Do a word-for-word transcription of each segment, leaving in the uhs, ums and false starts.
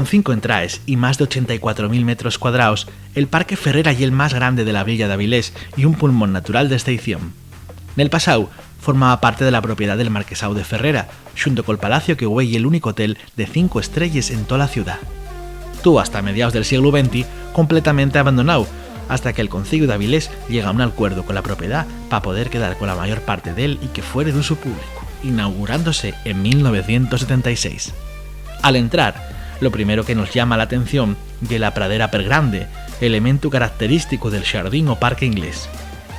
Con cinco entraes y más de ochenta y cuatro mil metros cuadraos, el Parque Ferrera ye'l más grande de la villa d'Avilés y un pulmón natural d'esceición. Nel pasáu, formaba parte de la propiedá del Marquesáu de Ferrera, xunto col palacio que güei ye'l único hotel de cinco estrelles en tola ciudá. Tuvo hasta mediaos del sieglu venti completamente abandonáu, hasta que el Conceyu d'Avilés llega a un alcuerdu cola propiedá pa poder quedar cola mayor parte d'él y que fuere d'usu públicu, inaugurándose en mil novecientos setenta y seis. Al entrar, lo primero que nos llama l'atención ye la pradera pergrande, elementu característicu del xardín o parque inglés.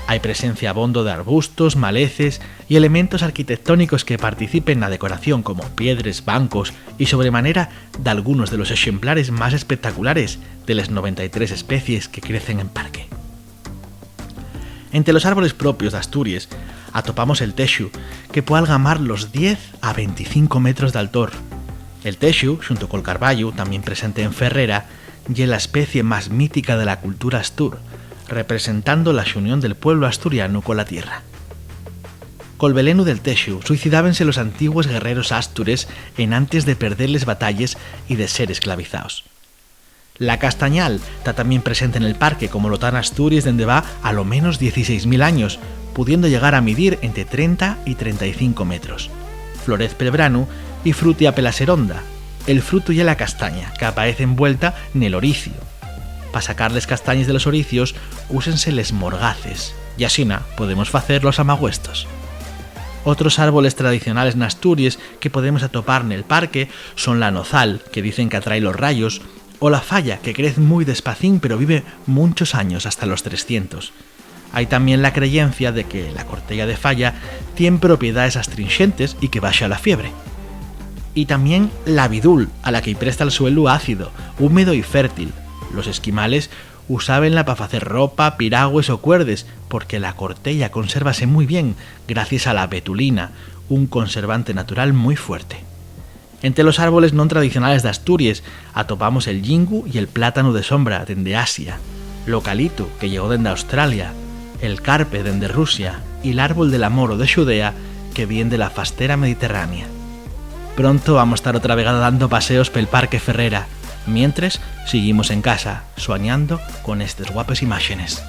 Hai presencia abondo d'arbustos, maleces y elementos arquitectónicos que participen na decoración, como piedres, bancos y, sobre manera, d'algunos de los exemplares más espectaculares de les noventa y tres especies que crecen en parque. Ente los árboles propios d'Asturies atopamos el texu, que pue algamar los diez a venticinco metros d'altor. El texu, xunto col carbayu, tamién presente en Ferrera, ye la especie más mítica de la cultura astur, representando la xunión del pueblo asturianu cola tierra. Col velenu del texu suicidábense los antigües guerreros astures enantes de perder les batalles y de ser esclavizaos. La castañal ta tamién presente nel parque, como lo ta n'Asturies dende va a lo menos dieciséis mil años, pudiendo llegar a midir ente trenta y trenta y cinco metros. Florez pel branu y frutia pela seronda. El frutu ye la castaña, qu'apaez envuelta nel oricio. Pa sacar les castañes de los oricios, úsense les morgaces, y asina podemos facer los amagüestos. Otros árboles tradicionales n'Asturies que podemos atopar nel parque son la nozal, que dicen qu'atrái los rayos, o la faya, que crez mui despacín pero vive munchos años, hasta los trescientos. Hai tamién la creyencia de que la corteya de faya tien propiedaes astrinxentes y que baxa la fiebre. Y tamién l'abidul, a la que-y presta'l suelu ácido, húmedo y fértil. Los esquimales usábenla pa facer ropa, piragües o cuerdes, porque la corteya consérvase mui bien gracies a la betulina, un conservante natural mui fuerte. Ente los árboles non tradicionales d'Asturies atopamos el llingu y el plátanu de sombra dende Asia, l'ocalitu, que llegó dende Australia, el carpe dende Rusia y l'árbol del amor o de Xudea, que vien de la fastera mediterránea. Pronto vamos tar otra vegada dando paseos pel Parque Ferrera. Mientres, siguimos en casa, suañando con estes guapes imáxenes.